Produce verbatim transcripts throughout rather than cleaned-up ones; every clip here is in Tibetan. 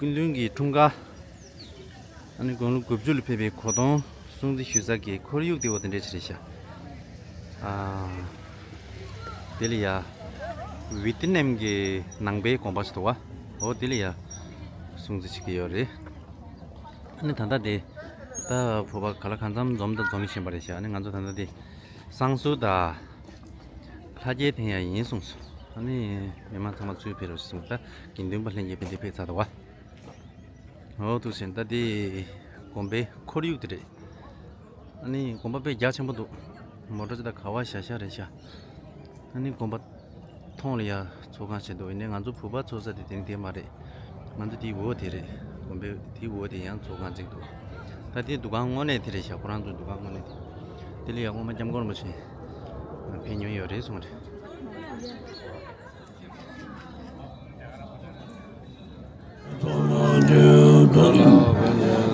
ཀུན་གླིང་གི་འཁྲུངས་སྐར། ཨ་ནི་དགུང་ལོ་དགུ་བཅུ་ལ་ཕེབས་པའི་གོ་སྟོན་སྲུང་བརྩི་ཞུ་ས་གི་ཁོར་ཡུག་དེ་འོ་དེ་འདྲས་ཅིག་རེད་ཤག་ཨ། དེ་ལ་ཡ། ཝི་ཏི་ནམ་གྱི་ནང་པའི་དགོན་པ་ཞིག་འདུག་བ། འོ་དེ་ལ་ཡ། སྲུང་བརྩི་བྱེད་ཀྱི་ཡོད་རེད། ཨ་ནི་ད་ལྟ་དེ། ད་བོད་པ་ག་ལ་གང་འཚམ་འཛོམས་དང་འཛོམས་བཞིན་པ་རེད་ཤག་ཨ་ནི་ང་ཚོ་ད་ལྟ་དེ། བསང་གསོལ་དང་། ལྷ་རྒྱལ་འཐེན་ཡ་ཡིན་གསུངས་སོང་། ཨ་ནི་མི་མང་ཚང་མ་ཚུར་ཕེབས་རོགས་ཞེས་གསུངས། ད་དགེ་འདུན་པ་ལྷན་རྒྱས་ཕན་བདེ་ཕེབས་ཚར་འདུག་བ། འོ་ཐུགས་ཆེ། ད་དེ་དགོན་པའི་ཁོར་ཡུག་དེ་རེད། ཨ་ནི་དགོན་པ་དཔེ་རྒྱ་ཆེན་པོ་འདུག་མོ་ཊ་ཅིག་ད་ག་བ་བཞག་བཞག་རེད་ཤག་ཨ་ནི་དགོན་པ་ཐོག་ལ་ཡ་ཚོགས་ཁང་བྱས་འདུག་ཡིན་ནའི་ང་ཚོ་བོད་པ་ཚོགས་ས་དེ་དེ་རིང་དེ་མ་རེད། ང་ཚོ་དེའི་འོག་དེ་རེད། དགོན་པའི་དེའི་འོག་དེ་ཡང་ཚོགས་ཁང་ཅིག་འདུག་ད་དེ་འདུ་ཁང་དངོས་གནས་དེ་རེད་ཤག་ཁོ་རང་ཚོའི་འདུ་ཁང་དངོས་གནས་དེ། དེ་ལ་ཡ་སྔོན་མ་སྐྱབས་མགོན་རིན་པོ་ཆེ་ཕེབས་མྱོང་ཡོད་རེད་གསུངས་རེད།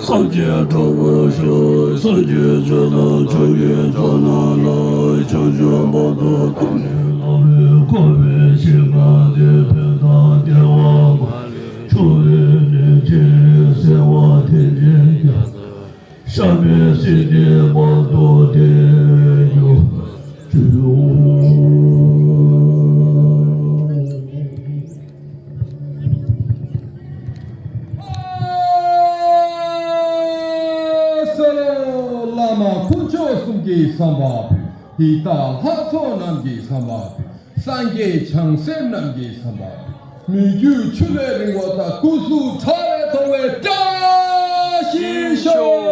སངས་རྒྱས་གྲོགས་པོ་ཤོག་སངས་རྒྱས་ཆོས་དང་ཆོས་ཀྱི་ཕྱོགས་རྣམས་ལ། བྱང་ཆུབ་བར་དུ་བདག་ནི་སློབ་པའི་གོ་བའི་ཤིང་རྟ་འདི། ཕན་དང་བདེ་བ་མ་ལུས་འབྱུང་བའི་གནས་ཀྱི་སེམས་དཔའ་ཐམས་ཅད་ཀྱང་། ཤ་མེད་སྲིད་དེ་བར་དུ་བདེ་འགྱུར་སྤྱོད། ས་ལ་བླ་མ་དཀོན་མཆོག་གསུམ་གྱི་བསམ་པ་ཕུལ། ཡི་དྭགས་ལྷ་ཚོགས་རྣམས་ཀྱི་བསམ་པ་ཕུལ། སངས་རྒྱས་བྱང་སེམས་རྣམས་ཀྱི་བསམ་པ། མི་བསྐྱོད་ཆུ་ལས་རིང་བ་དང་། སྐུ་གཟུགས་ཁྲ་ལས་མཐོ་བའི་བཀྲ་ཤིས་ཤོག་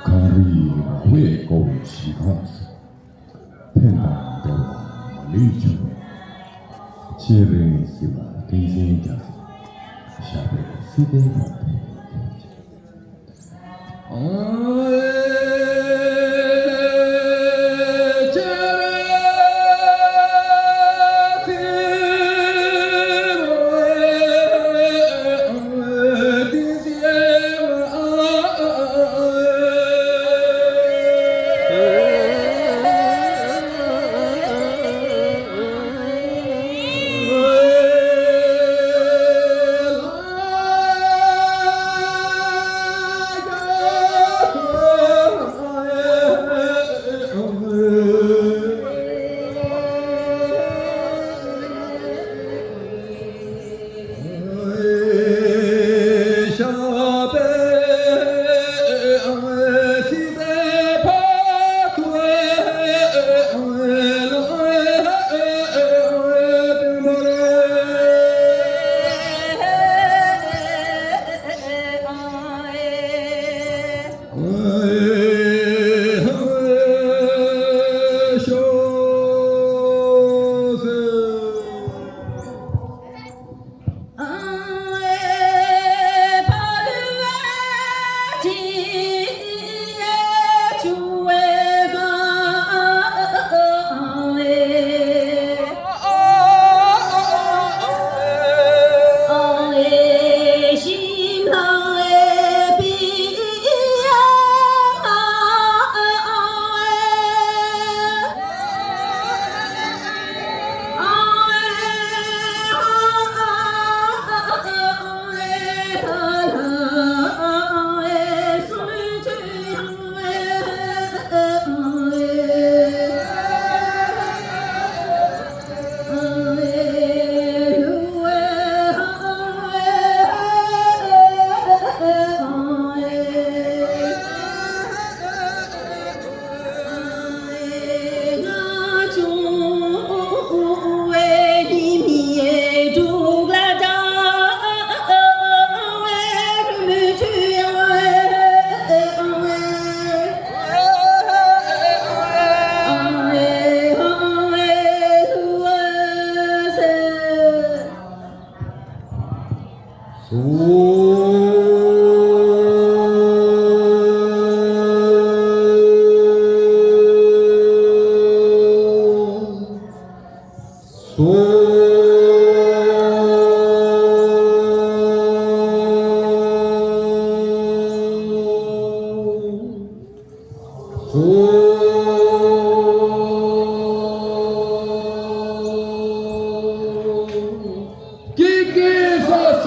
གངས་རིའི་ར་བས་བསྐོར་བའི་གཞི་ཁམས་སུ། ཕན་དང་བདེ་བ་མ་ལུས་འབྱུང་བའི། སྤྱན་རས་གཟིགས་ལ་ཏིང་འཛིན་རྒྱ་མཚོ། ཞབས་པད་སྲིད་མཐའི་བར་དུ།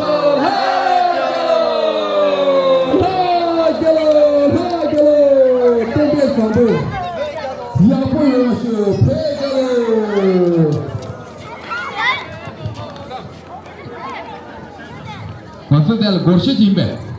ལྷ་རྒྱལ་ལོ། ལྷ་རྒྱལ་ལོ། ལྷ་རྒྱལ་ལོ། རྟེན་འབྲེལ་བཟང་པོ། ཡག་པོ་ཡོང་བ་ཞུ། ཕེབས་རྒྱལ་ལོ། ང་ཚོ་དེ་ལ་སྒོར་གཞས་ཡིན་པས།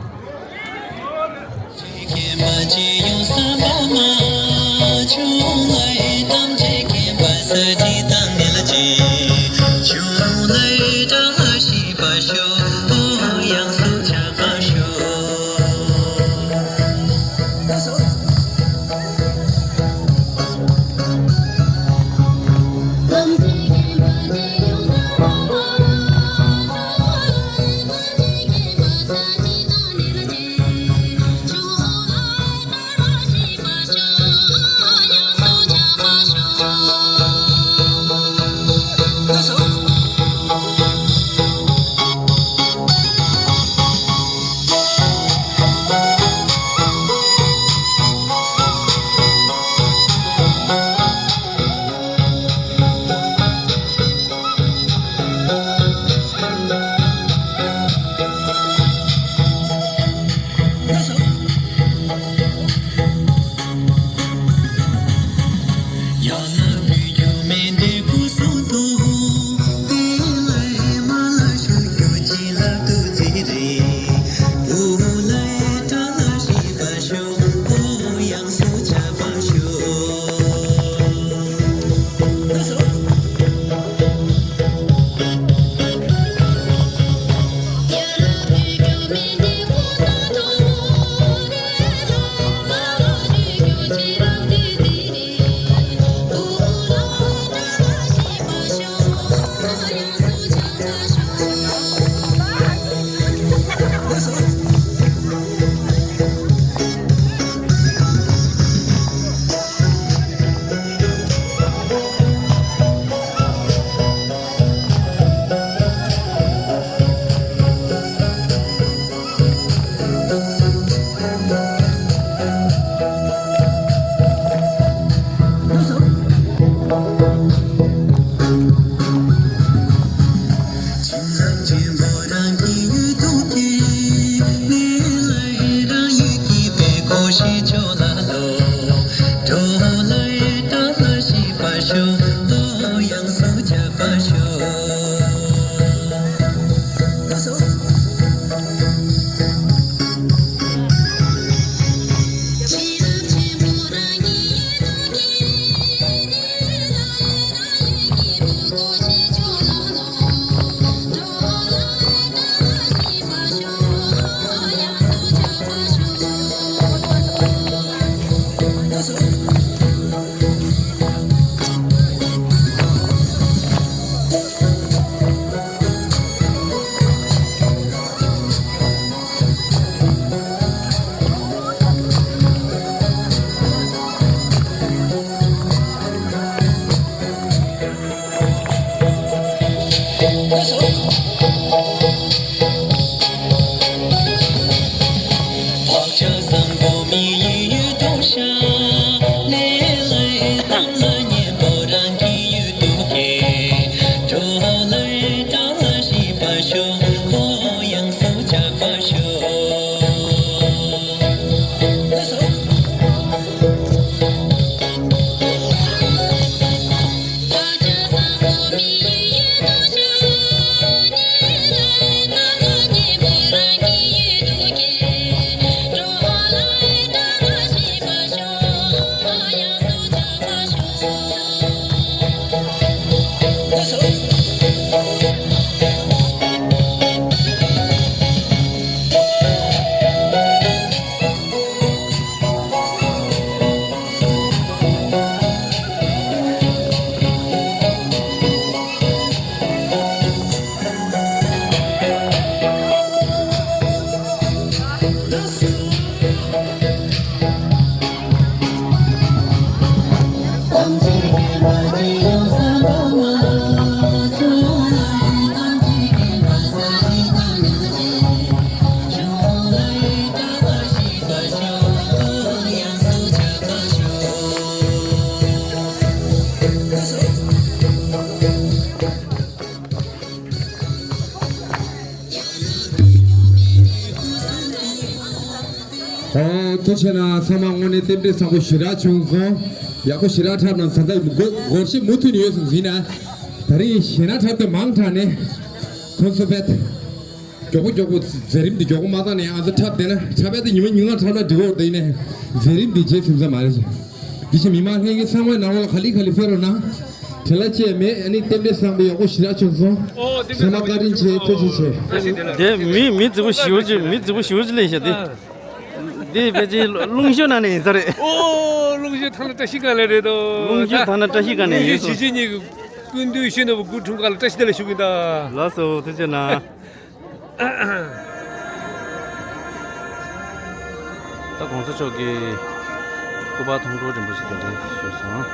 ཨོ། ཐུགས་རྗེ་གནང་། ཚང་མ་དངོས་གནས་རྟེན་འབྲེལ་བཟང་པོ་ཞེ་དྲག་བྱུང་སོང་། ཡག་པོ་ཞེ་དྲག་འཁྲབ་གནང་། ད་ལྟ་སྒོ་སྒོར་གཞས་མུ་མཐུད་ནས་ཡོད་སོང་ཟིན་ན། ད་རིང་ཞེ་དྲག་འཁྲབ་དེ་མང་དྲགས་ནས། ཁོང་ཚོ་བེད། མགྱོགས་པོ་མགྱོགས་པོ་མཛད་རིམ་འདི་མགྱོགས་པོ་མ་བཏང་ནས། ང་ཚོ་འཁྲབ་བསྡད་ན། འཁྲབ་པ་དེ་ཉི་མ་ཉིན་གང་འཁྲབ་ན་འགྲིག་གི་རེད། དེ་ཡིན་ནའི་མཛད་རིམ་འདི་བརྗེད་ཟིན་ས་མ་རེད། འདི་ཕྱི་མི་མང་ལྷན་རྒྱས་ཚང་མའི་ནང་ལོགས་ལ་ག་ལེ་ག་ལེ་ཕེབས་རོགས་གནང་། བྲེལ་བ་ཅི་ཡང་མེད། ཨ་ནི་རྟེན་འབྲེལ་བཟང་པོ་ཡག་པོ་ཞེ་དྲག་བྱུང་སོང་། ཨོ། རྟེན་འབྲེལ་ཚང་མ་བཟང་པོ་བཀའ་དྲིན་ཆེ། ཐུགས་རྗེ་ཆེ། ཨོ། བཀྲ་ཤིས་བདེ་ལེགས། དེ་མི་མི་རྫིག་པོ་ཞེ་པོ་ཅིག་མི་རྫིག་པོ་ཞེ་པོ་ཅིག་སླེབས་ཤག་དེ། འདི་ཕལ་ཆེར་རླུང་ཤོད་ནང་ནས་ཡིན་ས་རེད། ཨོ། རླུང་ཤོད་ཐང་ལ་བཀྲ་ཤིས་སྒང་ལ་རེད་དོ། རླུང་ཤོད་ཐང་ལ་བཀྲ་ཤིས་སྒང་ནས་ཡིན་སོང་། རླུང་ཤོད་བྱས་རྗེས་ཉིད་ཀྱི་སྐུ་མདུན་ཤོད་ནོར་བུ་སྐུ་འཁྲུངས་སྐར་ལ་བཀྲ་ཤིས་བདེ་ལེགས་ཞུ་གི་ཡིན་ད། ལགས་སོ། ཐུགས་རྗེ་གནང་། ད་གོང་ས་མཆོག་གིས་སྐུ་པར་མཐོང་གྲོལ་རིན་པོ་ཆེ་དེ་འདྲ་ཞུས་སོང་།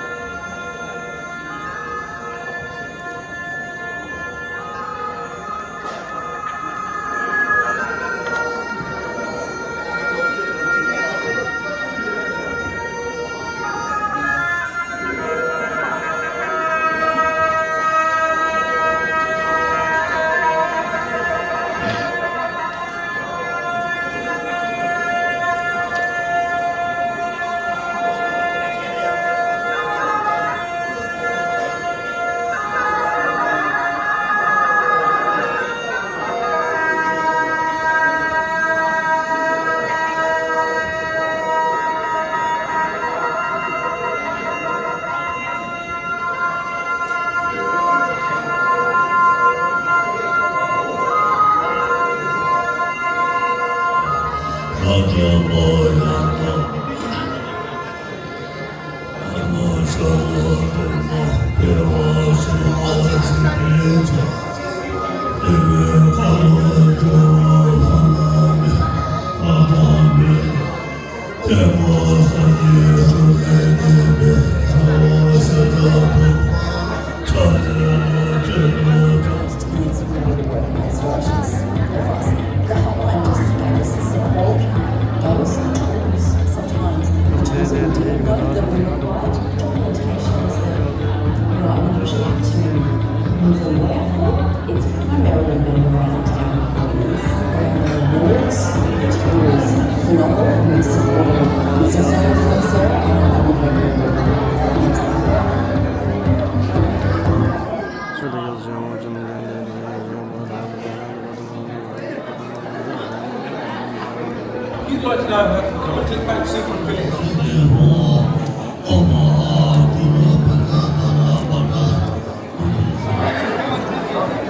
It's primarily been around our employees, where the awards, categories, phenomenal, and supported. It's a service officer and a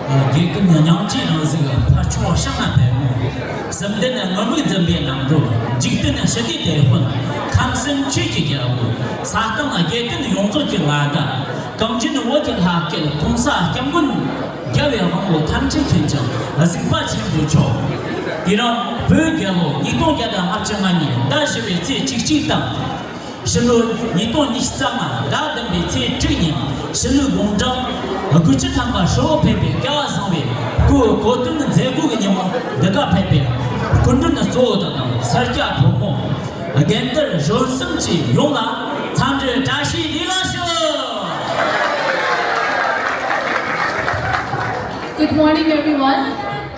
རྒྱལ་ཀུན་སྙིང་རྗེའི་རང་གཟུགས། ཕར་ཕྱོགས་བྱང་ན་ཕེབས་མོད། སེམས་ལྡན་ངུར་སྨྲིག་འཛིན་པའི་རྣམ་རོལ། འཇིག་རྟེན་ཞི་བདེའི་དེད་དཔོན། ཁམས་གསུམ་ཆོས་ཀྱི་རྒྱལ་པོ། ས་སྟེང་རྒྱལ་ཀུན་ཡོངས་རྫོགས་ཀྱི་མངའ་བདག། གངས་ཅན་བོད་ཀྱི་ལྷ་སྐལ། གོང་ས་སྐྱབས་མགོན་རྒྱལ་བའི་དབང་པོ་ཐམས་ཅད་མཁྱེན་ཅིང་གཟིགས་པ་ཆེན་པོ་མཆོག་དེ་རིང་བོད་རྒྱལ་ལོ་ཉིས་སྟོང་བརྒྱ་དང་ལྔ་བཅུ་ང་གཉིས་ཟླ་བཞི་པའི་ཚེས་བཅུ་གཅིག་དང་། ཕྱི་ལོ་ཉིས་སྟོང་ཉི་ཤུ་རྩ་ལྔ་ཟླ་བདུན་པའི་ཚེས་དྲུག་ཉིན། ཕྱི་ལོའི་དགུང་གྲངས་དགུ་བཅུ་ཐམ་པ་ཧྲིལ་བོ་ཕེབས་པའི་སྐལ་བ་བཟང་བའི་སྐུ་གོ་སྟོན་མཛད་སྒོ་གི་ཉིན་མོ་འདི་ག་ཕེབས་པའི་སྐུ་མགྲོན་གཙོ་བོ་དང་། སེར་སྐྱ་ཕོ་མོ། རྒན་དར་གཞོན་གསུམ་གྱི་ཡོངས་ལ་འཚམས་འདྲི་བཀྲ་ཤིས་བདེ་ལེགས་ཞུ། Good morning, everyone.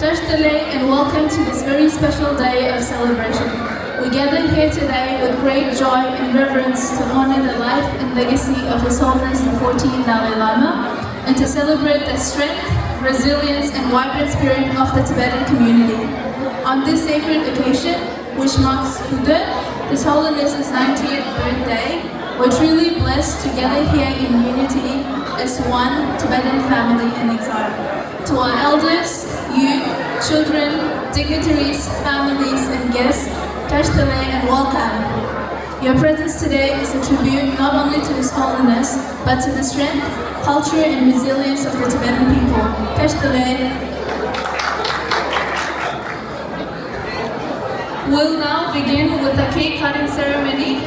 Tashi Delek and welcome to this very special day of celebration. We gather here today with great joy and reverence to honor the life and legacy of His Holiness the fourteenth Dalai Lama and to celebrate the strength, resilience, and vibrant spirit of the Tibetan community. On this sacred occasion, which marks Hudun, His Holiness's ninetieth birthday, we're truly blessed to gather here in unity as one Tibetan family in exile. To our elders, youth, children, dignitaries, families, and guests, Tashi Delek and welcome. Your presence today is a tribute not only to His Holiness, but to the strength, culture, and resilience of the Tibetan people. Tashi Delek. We'll now begin with the cake cutting ceremony,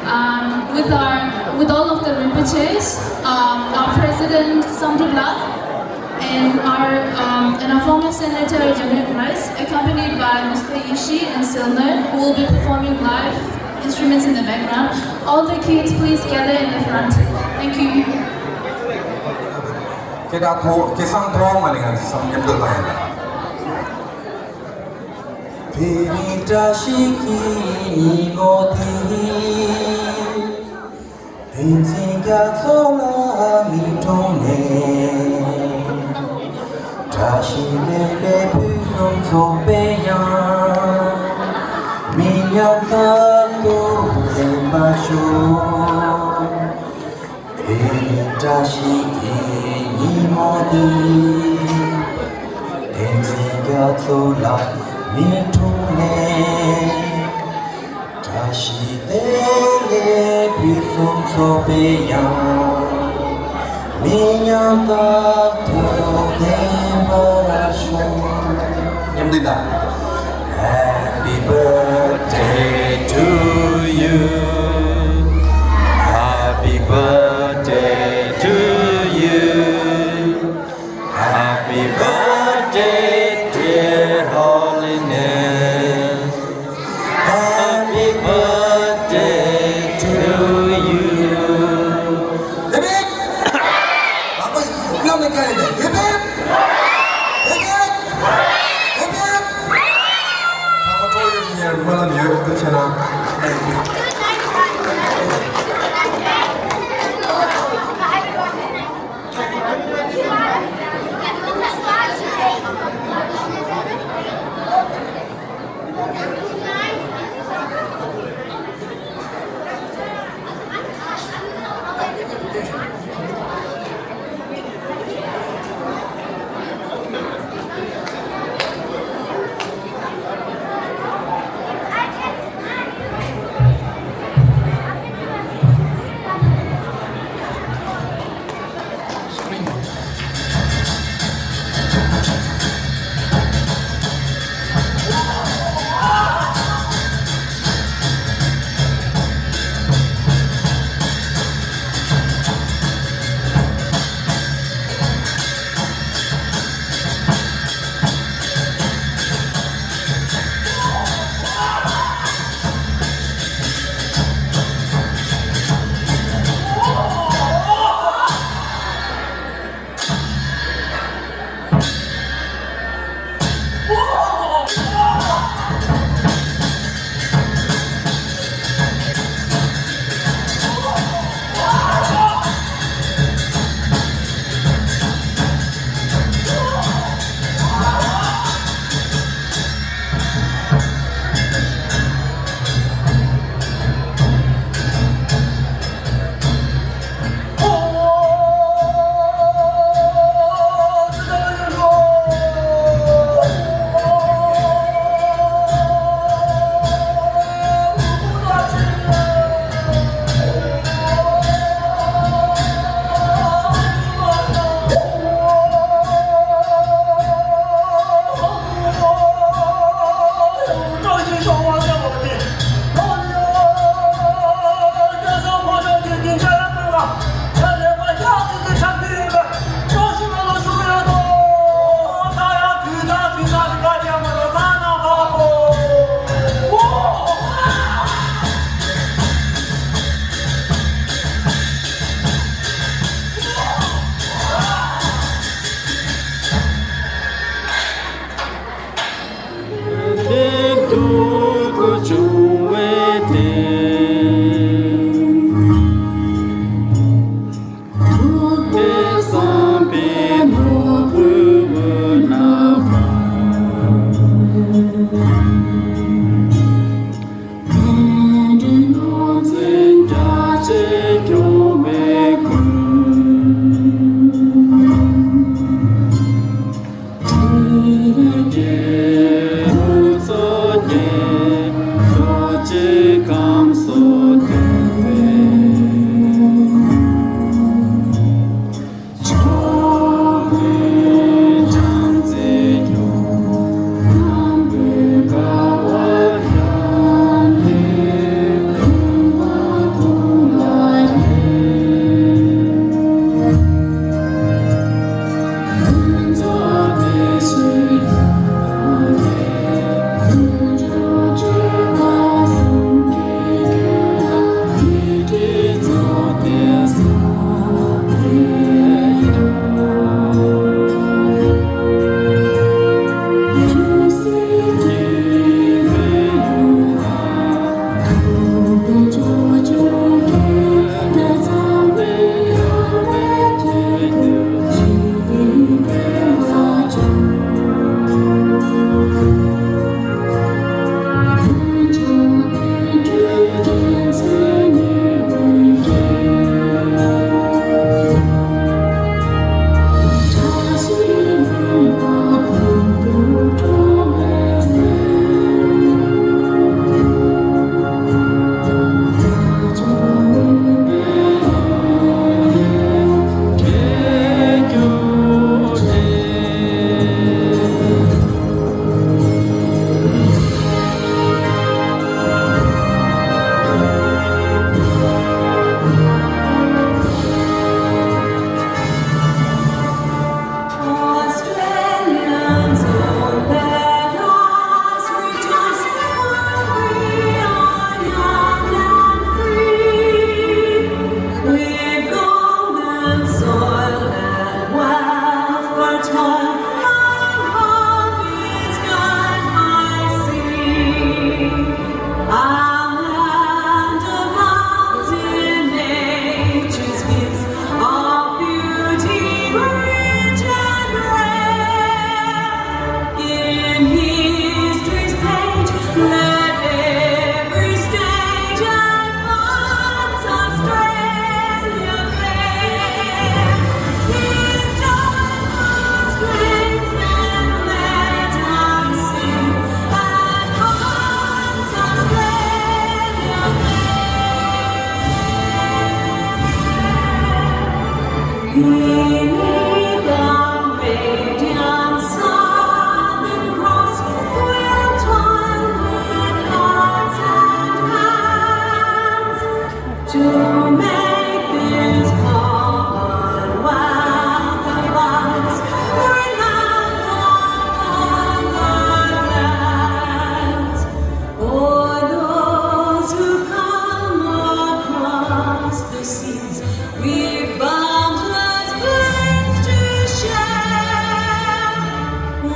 um, with our, with all of the Rinpoches, um, our President Samdrup La, and our, um, and our former Senator Janet Rice, accompanied by Mister Yishi and Silner, who will be performing live instruments in the background. All the kids, please gather in the front. Thank you. ཁྱེད་ཀྱི་ཐོག་ཁེ་སང་ཐོག་མ་ནི་ང་ཚོ་སང་ཉིན་དུ་ལ་ཡིན་ད། དེ་རིང་བཀྲ་ཤིས་ཀྱི་ཉིན་མོ་དེ། བསྟན་འཛིན་རྒྱ་མཚོ་ལ་མིག་ཕྱུང་ནས། བཀྲ་ཤིས་བདེ་ལེགས་ཕུན་སུམ་ཚོགས་པའི་དབྱངས། མི་ཉམས་རྟག་ཏུ་ལྡན་པར་ཤོག་དེ་རིང་བཀྲ་ཤིས་ཀྱི་ཉིན་མོ་འདི། བསྟན་འཛིན་རྒྱ་མཚོ་ལ་མིག་ཕྱུང་ནས། བཀྲ་ཤིས་བདེ་ལེགས་ཕུན་སུམ་ཚོགས་པའི་དབྱངས། མི་ཉམས་རྟག་ཏུ་ལྡན་པར་ཤོག་མཉམ་འདུས་དང་། Happy birthday to you. Happy birthday to you. Happy birthday, dear Holiness. Happy birthday to you. Hip hip. Vamos, vamos, hip hip. Hip hip. Hip hip.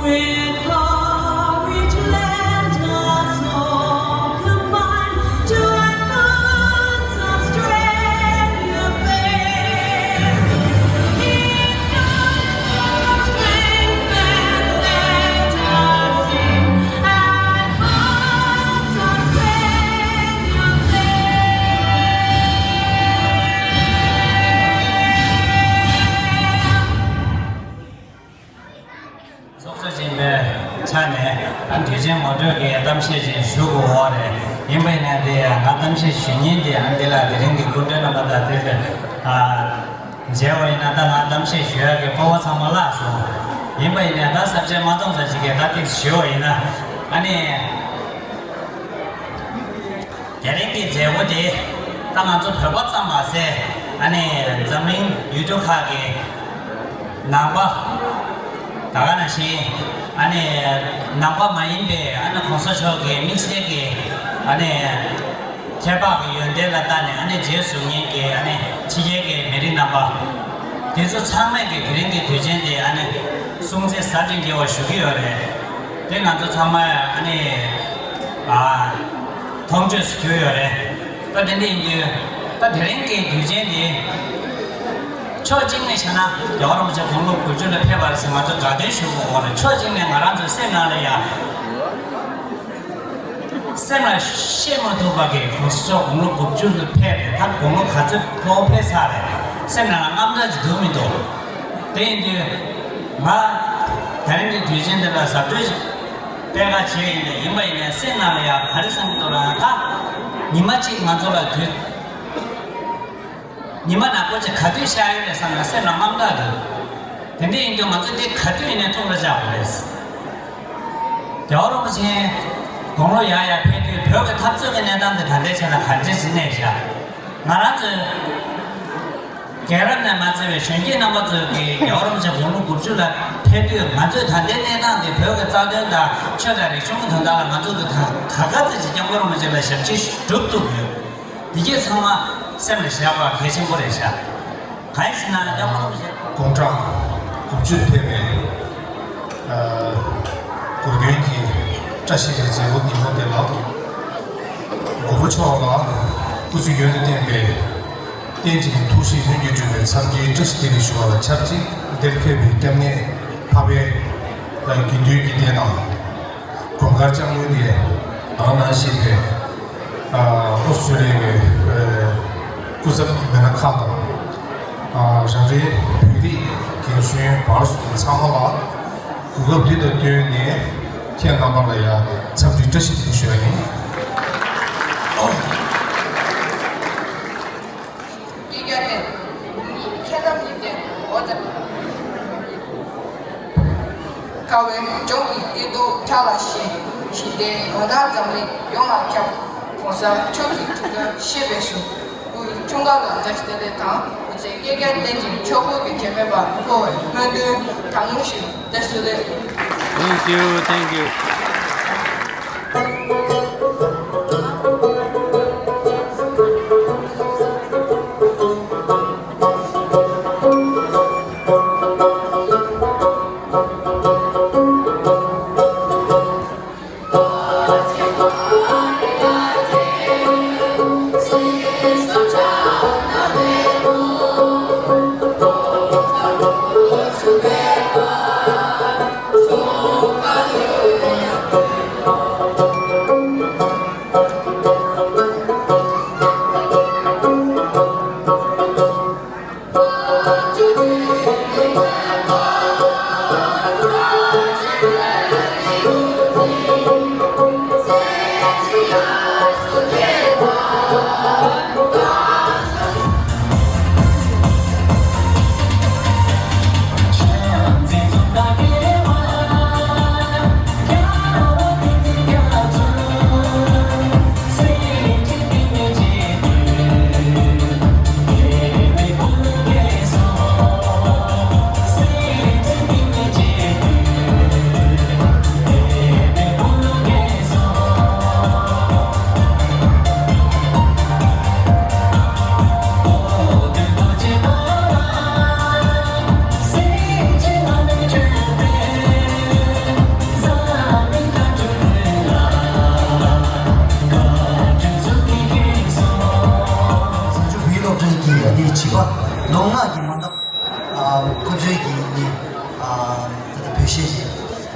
With courage, let us all combine to advance Australia fair. In God's strength, then let us sing, advance Australia fair. ཚོགས་གཙོ་ཡིན་པའི་ཆ་ནས་ཨ་དུས་ཆེན་ངོ་སྤྲོད་ཀྱི་གཏམ་བཤད་ཅིག་ཞུ་དགོས་པ་རེད། ཡིན་པ་ཡིན་ན་དེ་ང་གཏམ་བཤད་ཞུ་མཁན་དེ་ཨ་འདི་ལ་དེ་རིང་གི་སྐུ་མགྲོན་རྣམ་པ་དང་དེ་ལ་ཨ་མཇལ་བ་ཡིན་ན་ད་ང་གཏམ་བཤད་ཞུ་ཡག་གི་སྤོབས་པ་ཚང་མ་བརླག་སོང་། ཡིན་པ་ཡིན་ན་ད་ས་བཅད་མ་གཏོང་ཙམ་ཞིག་གི་ད་ཏིག་ཞུ་བ་ཡིན་ན་ཨ་ནི། དེ་རིང་གི་མཛད་སྒོ་དེ་ད་ང་ཚོ་བོད་པ་ཙམ་མ་ཟད་ཨ་ནི་འཛམ་གླིང་ཡུལ་གྲུ་ཁག་གི་ནང་པ་ད་ག་ནང་བཞིན་ཨ་ནི་ནང་པ་མ་ཡིན་པའི་ཨ་ནི་གོང་ས་མཆོག་གི་དམིགས་བསལ་གྱི་ཨ་ནི་ཁྱད་འཕགས་ཀྱི་ཡོན་ཏན་ལ་བལྟས་ནས་ཨ་ནི་རྗེས་སུ་ཉན་གྱི་ཨ་ནི་ཕྱི་རྒྱལ་གྱི་མི་རིགས་རྣམ་པ་དེ་ཚོ་ཚང་མས་ཀྱི་དེ་རིང་གི་དུས་ཆེན་དེ་ཨ་ནི་སྲུང་བརྩི་གཟབ་ཅིང་རྒྱས་པ་ཞུ་གི་ཡོད་རེད། དེ་ང་ཚོ་ཚང་མ་ཨ་ནི་ཨ། མཐོང་ཆོས་སུ་གྱུར་ཡོད་རེད། ད་དེ་འདྲ་ཡིན་དུས་ད་དེ་རིང་གི་དུས་ཆེན་འདི་ཕྱོགས་གཅིག་ནས་བཤད་ན་རྒྱལ་བ་རིན་པོ་ཆེ་དགུང་ལོ་དགུ་བཅུ་ལ་ཕེབས་པ་རེད་ཟེར་ང་ཚོ་དགའ་སྟོན་ཞུ་དགོས་པ་རེད། ཕྱོགས་གཅིག་ནས་ང་རང་ཚོའི་སེམས་ནང་ལ་ཡ་སེམས་ལ་བཤད་མ་ཐུབ་པ་གི་གོང་ས་མཆོག་དགུང་ལོ་དགུ་བཅུ་ལ་ཕེབས་རེད། ད་དགུང་ལོ་ག་ཚོད་ལོ་ཕེབས་ཚར་རེད། སེམས་ནང་ལ་དངངས་སྐྲག་ཅིག་འདུག་མི་འདུག་དེ་ཡིན་དུས་ང་དེ་རིང་གི་དུས་ཆེན་འདི་ལ་གཟབ་སྤྲོས་ཤིག་པད་ཁ་བྱས་ཡིན་ནས་ཡིན་པ་ཡིན་ནས་སེམས་ནང་ལ་ཡང་ག་རེ་བསམ་གྱི་འདུག་ལབ་ན། ད་ཉི་མ་གཅིག་ང་ཚོ་ལ་དུས་ཉི་མ་ནག་པོ་ཅིག་ག་དུས་ཤར་ཡོད་རེད་བསམ་ན་སེམས་ལ་དངངས་སྐྲག་འདུག་དེ་འདྲ་ཡིན་དུས་ང་ཚོ་འདི་ག་དུས་ཡིན་ནས་ཐུགས་ལ་བཞག་དགོས་རེད། རྒྱལ་བ་རིན་པོ་ཆེ་དགུང་ལོ་ཡར་ཡར་ཕེབས་དུས་བོད་ཀྱི་འཐབ་རྩོད་ཀྱི་གནས་སྟངས་འདི་ད་ལྟའི་ཆ་ལ་ག་འདྲ་ཞིག་གནས་བཞག་ང་རང་ཚོའི་རྒན་རབས་ནས་མ་བརྩི་བའི་གཞོན་སྐྱེས་རྣམ་པ་ཚོས་ཀྱིས་རྒྱལ་བ་རིན་པོ་ཆེ་དགུང་ལོ་དགུ་བཅུ་ལ་ཕེབས་དུས་ང་ཚོས་ད་ལྟའི་གནས་སྟངས་འདི་བོད་ཀྱི་རྩ་དོན་དང་ཆོས་དང་རིག་གཞུང་གི་དོན་དག་ལ་ང་ཚོ་གིས་ད་ག་ག་ཚོད་ཅིག་སྐྱབས་མགོན་རིན་པོ་ཆེ་ལ་ཞབས་ཕྱི་སྒྲུབ་ཐུབ་ཡོད། འདི་གས་ཚང་མ་སེམས་ལ་བཞག་པ་གལ་ཆེན་པོ་རེད་ཤག་གང་ཡིན་ཟེར་ན་སྐྱབས་མགོན་རིན་པོ་ཆེ་དགུང་གྲངས་དགུ་བཅུར་ཕེབས་པའི་ཨ་གོ་སྟོན་གྱི་བཀྲ་ཤིས་པའི་མཛད་སྒོ་ཉིན་མོ་དེ་ལ། མགོན་པོ་མཆོག་ལ་སྐུ་ཚེ་ཡུན་དུ་བརྟན་པའི་བརྟན་ཅིང་ཐུགས་རྗེས་ལྷུན་གྱིས་གྲུབ་པའི་འཚམས་འདྲིའི་བཀྲ་ཤིས་བདེ་ལེགས་ཞུ་བ་ལ་ཆབས་ཅིག་འདིར་ཕེབས་པའི་སྐྱབས་གནས་འཕགས་པའི་དགེ་འདུན་གྱི་སྡེ་དང་། དགོན་མཁར་ལྕང་ལོའི་སྡེ། ནང་ན་བཞིན་པའི་ཨོ་སི་ཀྲི་ལི་ཡའི་སྐུ་ཚབ་མི་སྣ་ཁག་དང་། རང་རེའི་བོད་རིགས་རྒན་གཞོན་བར་གསུམ་ཚང་མ་ལ་གོ་སྐབས་འདི་དང་བསྟུན་ནས་ཁྱེད་རྣམ་པ་ལ་ཡང་འཚམས་འདྲིའི་བཀྲ་ཤིས་བདེ་ལེགས་ཞུ་བ་ཡིན། སྐད་རྒྱག་ཐེངས་གཉིས། ཁྱེད་རྣམ་གཉིས་ལྡན་འོ་ད། དཀའ་བའི་ལྗོངས་ཀྱི་སྐྱིད་སྡུག་ཕྱག་ལ་བཞེས། ཞི་བདེའི་ལོ་ཟླ་འཛམ་གླིང་ཡོངས་ལ་ཁྱབ། གོང་ས་མཆོག་གི་དྲིན་ལན་གཤེགས་པའི་གཞུག་སྐུའི་འཁྲུངས་སྐར་ལ་བཀྲ་ཤིས་བདེ་ལེགས་དང་། སྐུ་ཚེ་བསྐལ་བརྒྱར་བརྟན་ཅིང་ཆོས་འཁོར་གྱི་དྲན་མེད་པ་འཁོར་བའི་སྨོན་འདུན་དྲང་མོ་ཞུ། བཀྲ་ཤིས་བདེ་ལེགས། Thank you, thank you.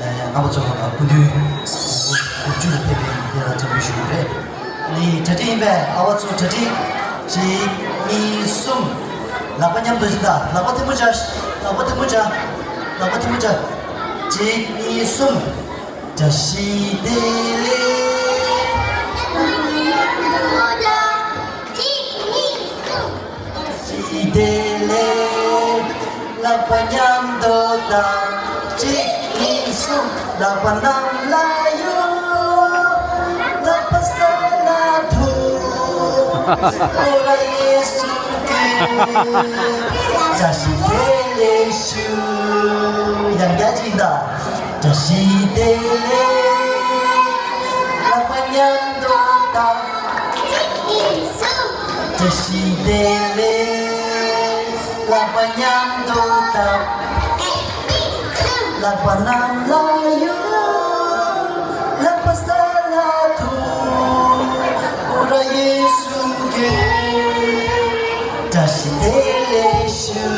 རྣམ་པ་ཚོ་སྐུ་མདུན་དགུ་བཅུ་ལ་ཕེབས་པའི་དེ་ལ་འཚམས་འདྲི་ཞུ་གི་རེད། ནི་གྲ་སྒྲིག་ཡིན་པས། ཨ་བ་ཚོ་གྲ་སྒྲིག་གཅིག་གཉིས་གསུམ། ལག་པ་མཉམ་དུ་ཡིན་ད། ལག་པ་ཐལ་མོ་སྦྱར། ལག་པ་ཐལ་མོ་སྦྱར། ལག་པ་ཐལ་མོ་སྦྱར། གཅིག་གཉིས་གསུམ། བཀྲ་ཤིས་བདེ་ལེགས། གཅིག་གཉིས་གསུམ། བཀྲ་ཤིས་བདེ་ལེགས། ལག་པ་མཉམ་དུ་བཏང་། གཅིག་གཉིས་གསུམ། ལག་པ་གནམ་ལ་གཡུག། ལག་པ་ས་ལ་ཐུག། ཨོ་ར་ཡེ་སུ་ཀེ། བཀྲ་ཤིས་བདེ་ལེགས་ཞུ། ཡང་བསྐྱར་གཅིག་དང་། བཀྲ་ཤིས་བདེ་ལེགས། ལག་པ་མཉམ་དུ་བཏང་། བཀྲ་ཤིས་བདེ་ལེགས། ལག་པ་མཉམ་དུ་བཏང་། ལག་པ་གནམ་ལ་གཡུག། ལག་པ་ས་ལ་ཐུག། ཨོ་ར་ཡེ་སུ་ཀེ། བཀྲ་ཤིས་བདེ་ལེགས་ཞུ།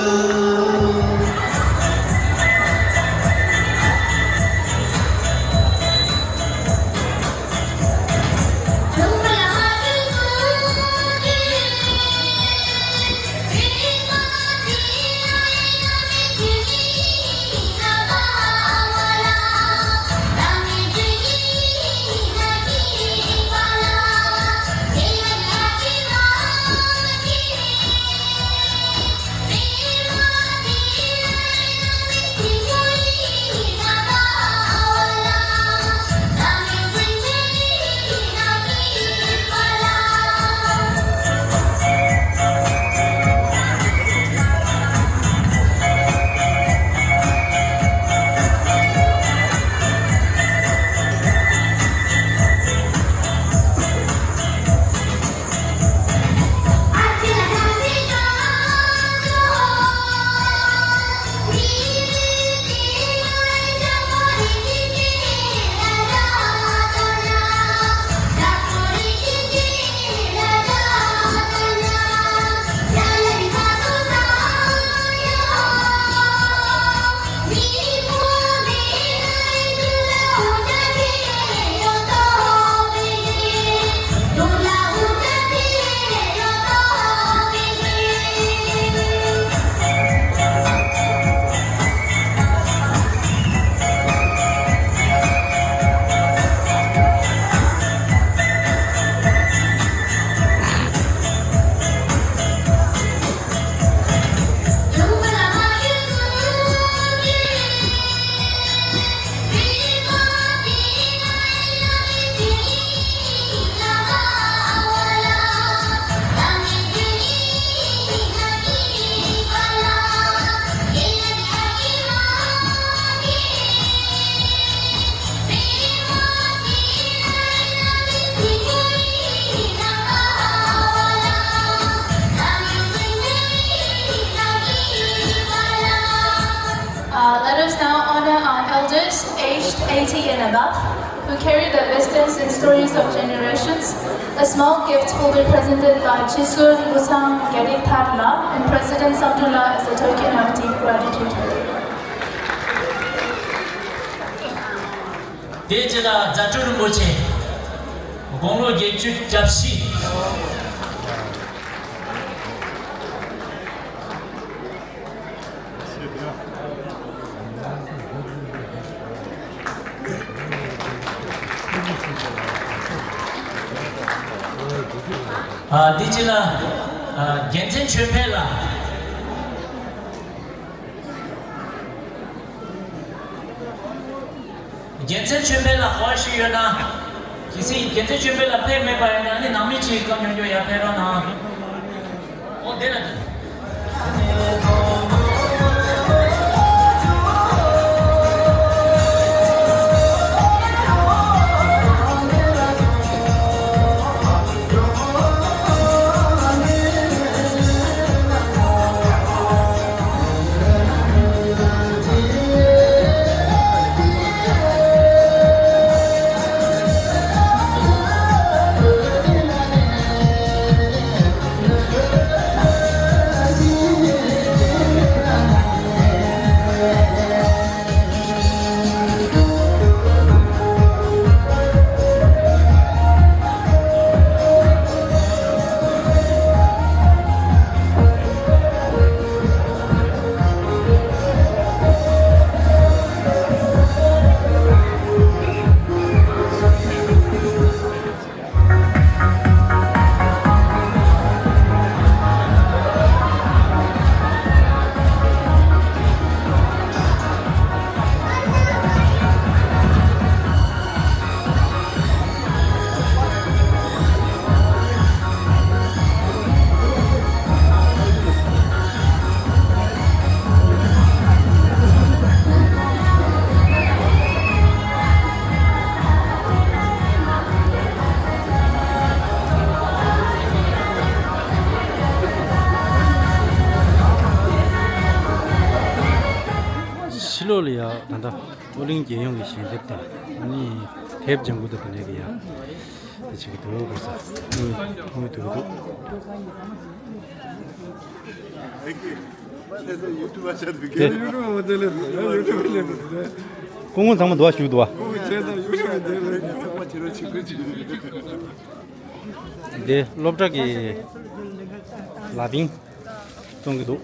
Uh, let us now honor our elders aged eighty and above who carry the wisdoms and stories of generations. A small gift will be presented by Chisur Gusang Gyadik Tharla and President Samdula as a token of deep gratitude. དེའི་རྗེས་ལ་རྫ་སྤྲུལ་རིན་པོ་ཆེ། དགུང་ལོ་བརྒྱད་ཅུ་གྱ་བཞི། ཨ། དེའི་རྗེས་ལ། ཨ། རྒྱལ་མཚན་ཆོས་འཕེལ་ལགས། རྒྱལ་མཚན་ཆོས་འཕེལ་ལགས་ག་པར་ཞིག་ཡོད་ན། གལ་སྲིད་རྒྱལ་མཚན་ཆོས་འཕེལ་ལགས་ཕེབས་མེད་པ་ཡིན་ན་ནི་ནང་མི་གཅིག་བཀའ་ཉོན་རྒྱུ་ཡར་ཕེབས་རོགས་གནང་། ཨོ་དེ་ལ་དེ། ད་ལྟ་ཨོ་གླིང་རྒྱལ་ཡོངས་ཀྱི་ཞལ་འདེབས་དང་ཨ་ནི་དེབ་ལྗང་གུ་དང་དེ་འདྲ་གི་ཡ་དེ་བྱེད་ཀྱི་འདུག་གོ་ས། དངུལ་དངུལ་ཐུག་གི་འདུག་དེ་སྐུ་ངོ་ཚང་མ་འདུག་བ་ཞུ་འདུག་བ། དེ་སློབ་གྲྭ་གི་ལག་པིང་བཙོང་གི་འདུག་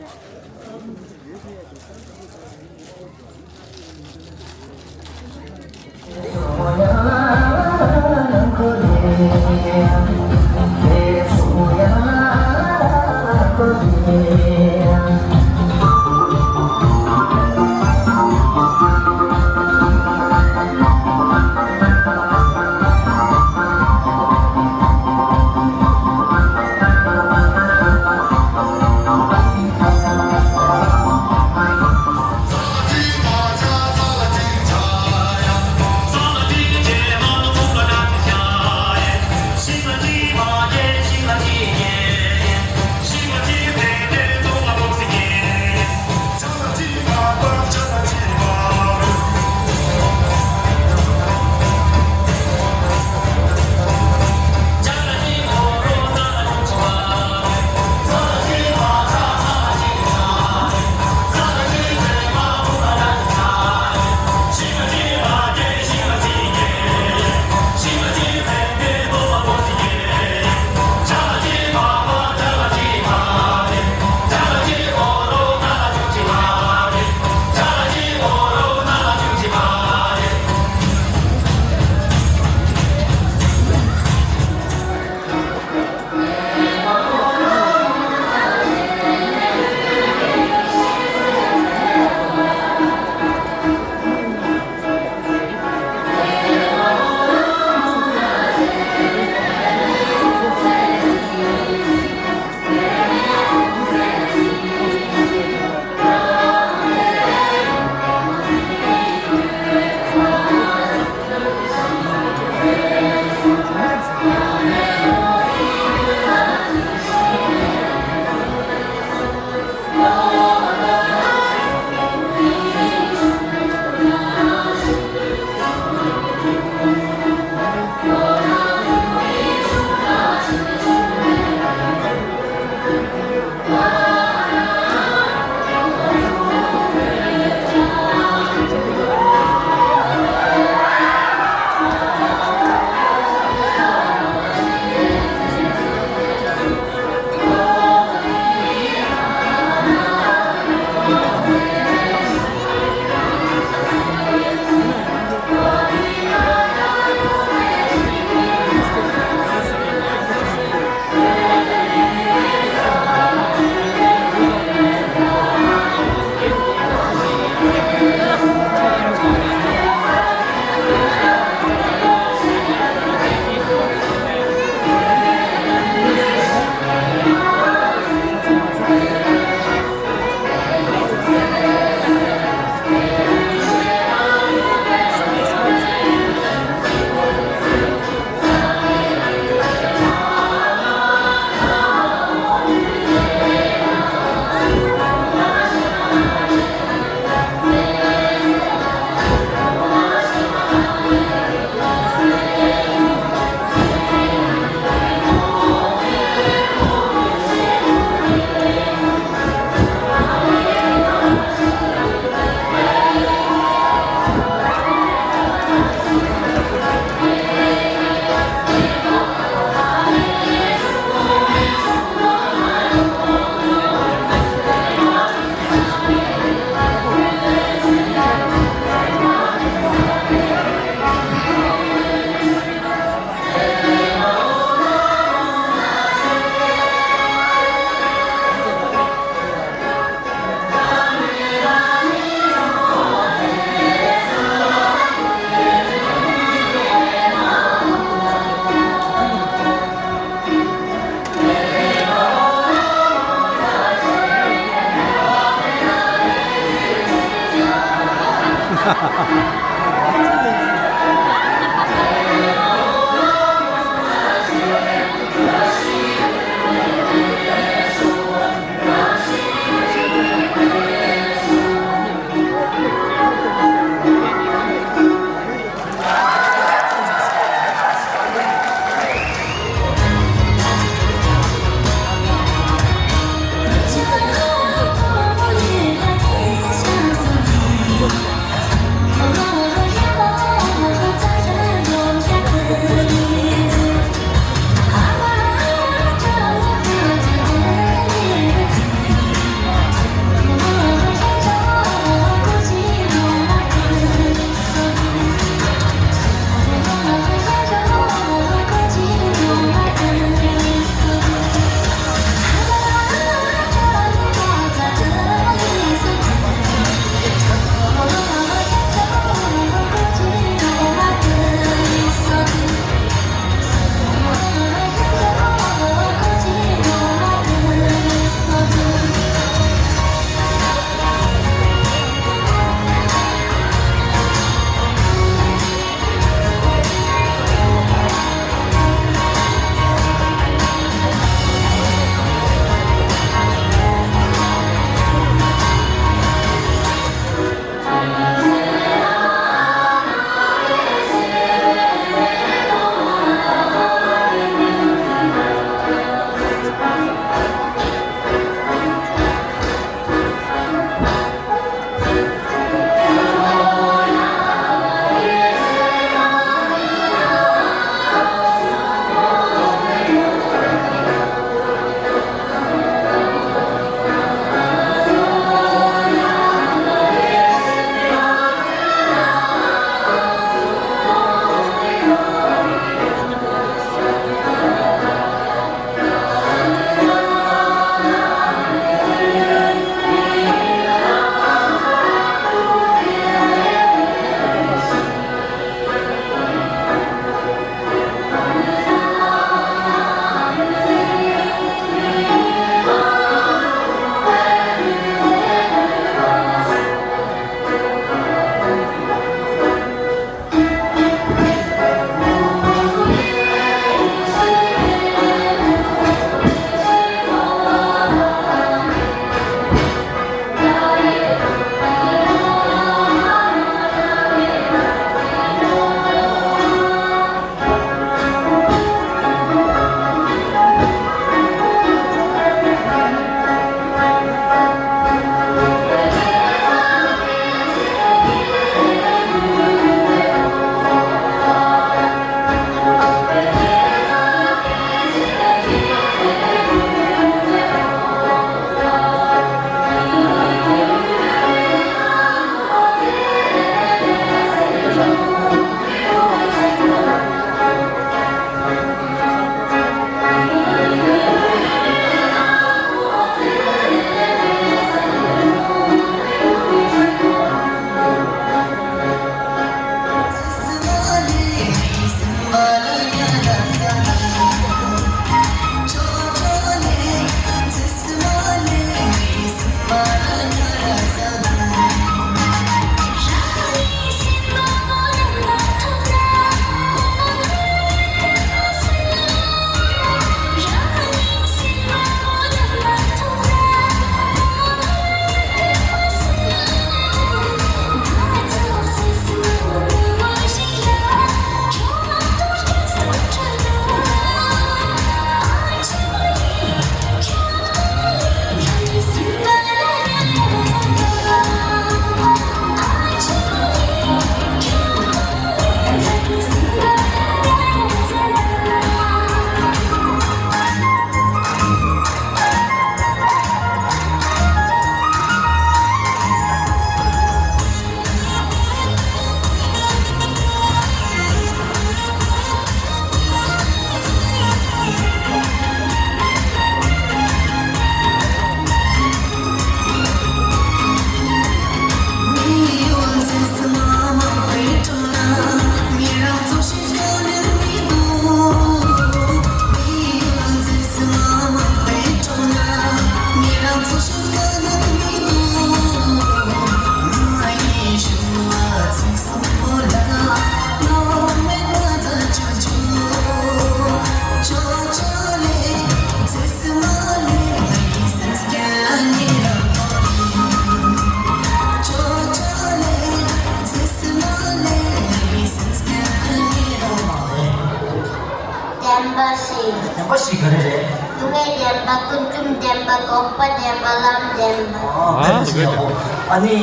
བདེན་པ་བཞི། བདེན་པ་བཞི་ག་རེ་རེད། སྡུག་བསྔལ་བདེན་པ། ཀུན་འཁྲུལ་བདེན་པ། འགོག་པ་བདེན་པ། ལམ་བདེན་པ། ཨ་དཔེ་མ་སྲིད་ཡག་པོ། ཨ་ནི་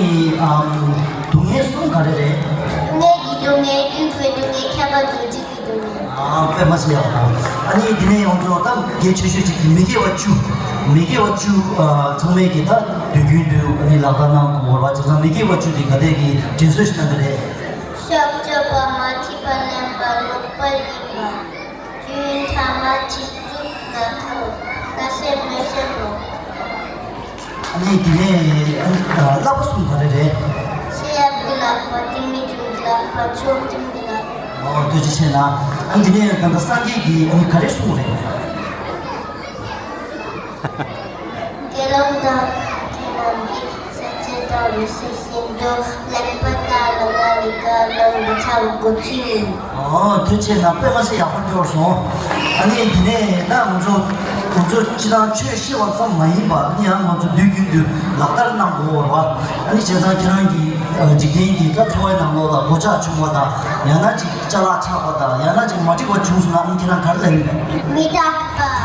ཨམ། སྡུག་བསྔལ་གསུམ་ག་རེ་རེད། སྡུག་བསྔལ་གྱི་སྡུག་བསྔལ། རྒྱུ་འབྲས་སྡུག་བསྔལ། ཁྱབ་པ་འདུ་བྱེད་ཀྱི་སྡུག་བསྔལ། ཨ་དཔེ་མ་སྲིད་ཡག་པོ། ཨ་ནི་འདི་ནས་ང་ཚོ་ད་གལ་ཆེ་ཤོས་གཅིག་གི་མི་དགེ་བ་བཅུ། མི་དགེ་བ་བཅུ་ཨ་ཚང་མས་ཀྱི་ད་དུས་རྒྱུན་དུ་ཨ་ནི་ལག་བསྟར་གནང་དགོས་པ། བྱས་ཙང་མི་དགེ་བ་བཅུ་དེ་ག་དེ་གི་དྲན་གསོ་ཞིག་གནང་གི་རེད། ཕྱག་བཅག་པ། མ་བྲིས་པ་ལེན་པ། ལོག་པར་གཡེམ་པ། རྒྱུན་ཐ་མ་བྱེད་འཇུག་ནག་པོ། བརྣབ་སེམས་གནོད་སེམས་ལོག་ཨ་ནི་དེ་ནས་ཨ་བསླབ་པ་གསུམ་ག་རེ་རེད། ཤེས་རབ་ཀྱི་བསླབ་པ། ཏིང་ངེ་འཛིན་གྱི་བསླབ་པ། ཕྱོགས་བཅུའི་བསླབ་པ། ཨོ་ཐུགས་རྗེ་ཆེ་གནང་། ཨ་ནི་དེ་ནས་ད་ལྟ་སངས་རྒྱས་ཀྱིས་ཨ་ནི་ག་རེ་གསུངས་རེད། དགེ་སློང་དག་ཁྱེད་རྣམས་ཀྱིས། ལྟ་བའི་ཚུལ་བཞིན་དུ། ལེགས་པར་བལྟ་ལ་ང་ལས་ཀ་བླང་དུ་བྱ་བའི་གོ་ཆོད་ཡིན། ཨོ་ཐུགས་རྗེ་ཆེ་གནང་། དཔེ་མ་སྲིད་ཡག་པོ་སྐྱོར་སོང་། ཨ་ནི་དེ་ནས་ད་ང་ཚོ་ང་ཚོ་སྤྱིར་བཏང་ཆོས་བཤད་པ་ཙམ་མ་ཡིན་པ། ཨ་ནི་ཡང་ང་ཚོ་དུས་རྒྱུན་དུ་ལག་བསྟར་གནང་དགོས་པ། ཨ་ནི་བྱས་ཙང་ཁྱེད་རང་གིས་འཇིག་རྟེན་གྱི་ད་འཚོ་བའི་ནང་ལོགས་ལ་གོད་ཆག་བྱུང་བ་དང་། ཡང་ན་ཅིག་ཅ་ལག་ཆག་པ་དང་། ཡང་ན་ཅིག་མ་འགྲིག་པ་བྱུང་སོང་ན། ཨ་ནི་ཁྱེད་རང་ག་རེ་ལབ་ཡིན་པས། མི་རྟག་པ།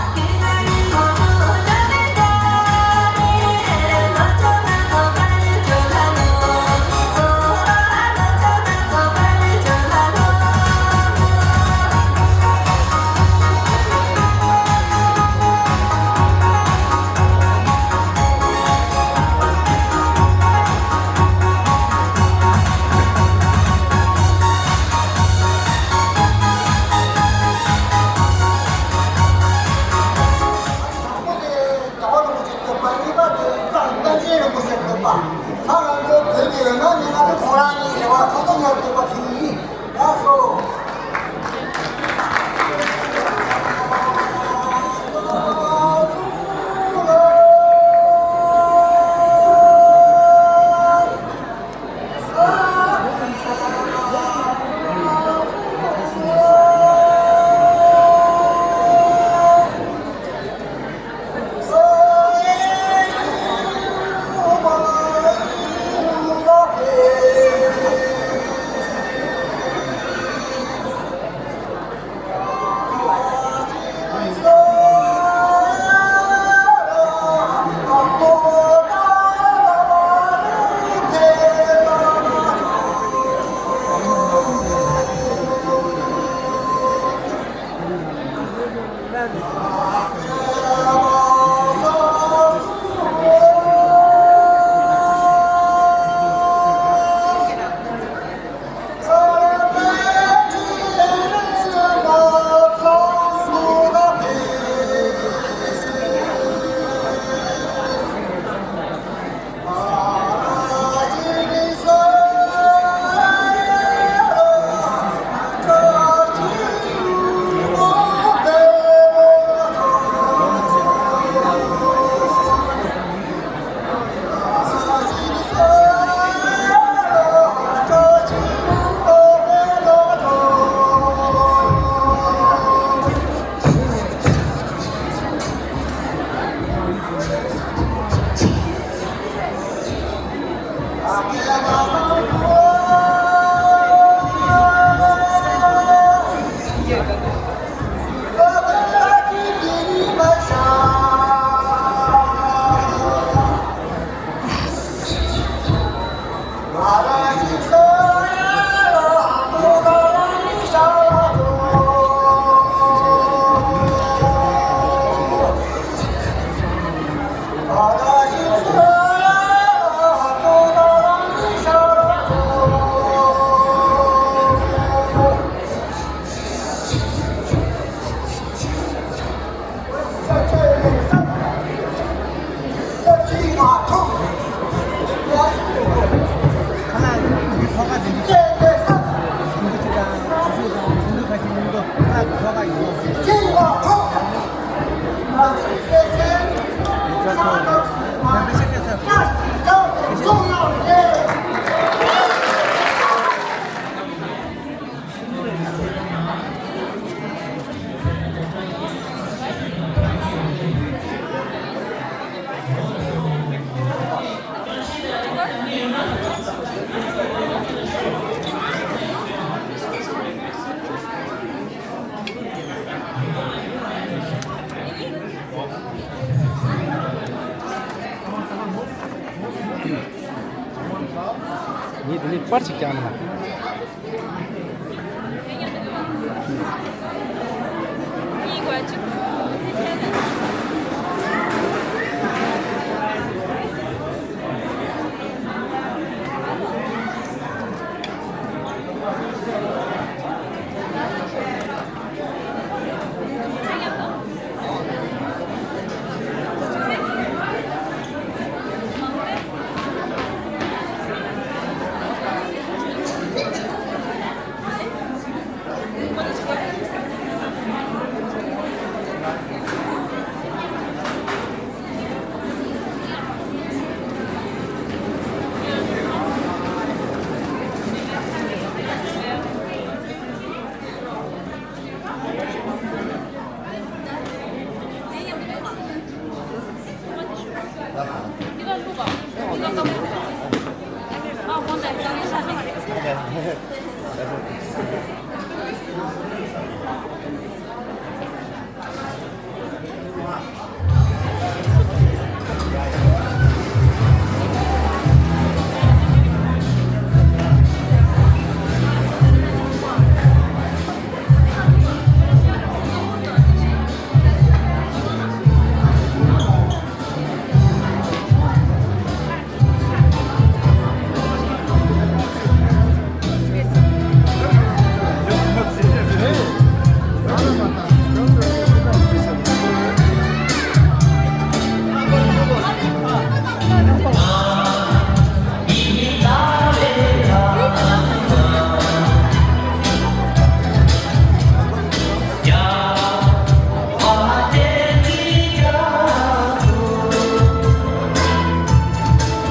པར་ཅིག་ཀྱང་མིན་ན།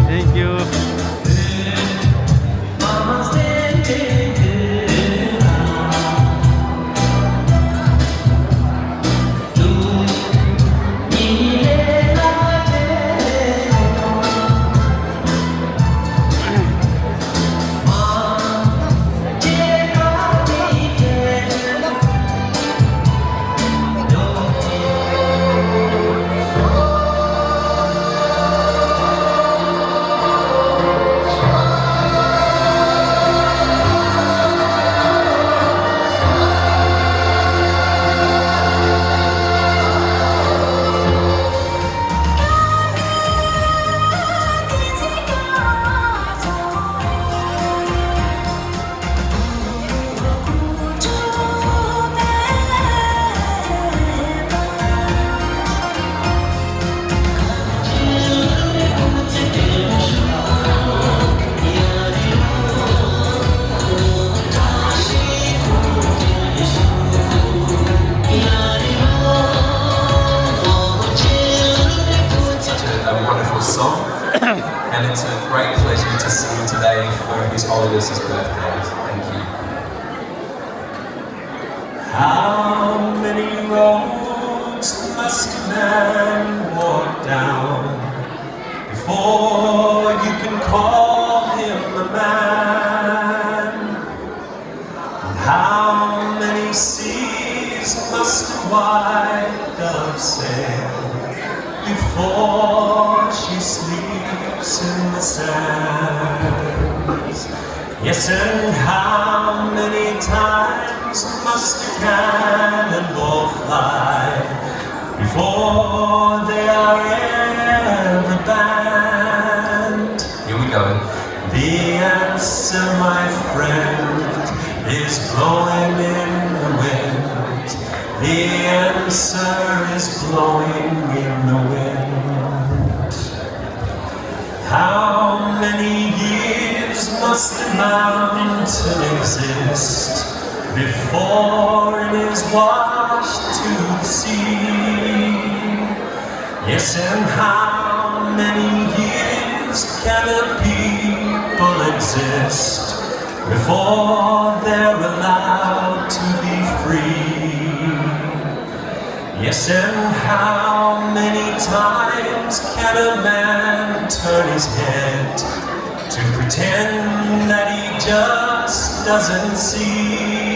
Thank you. A wonderful song, and it's a great pleasure to sing today for His Holiness's birthday. Thank you. How many roads must a man walk down before you can call him a man? And how many seas must a white dove sail before she sleeps in the sands? Yes, and how many times must a cannonball fly before they are ever banned? Here we go. The answer, my friend, is blowing in the wind. The answer is blowing in the wind. How many years must a mountain exist before it is washed to the sea? Yes, and how many years can a people exist before they're allowed to be free? Yes, and how many times can a man turn his head to pretend that he just doesn't see?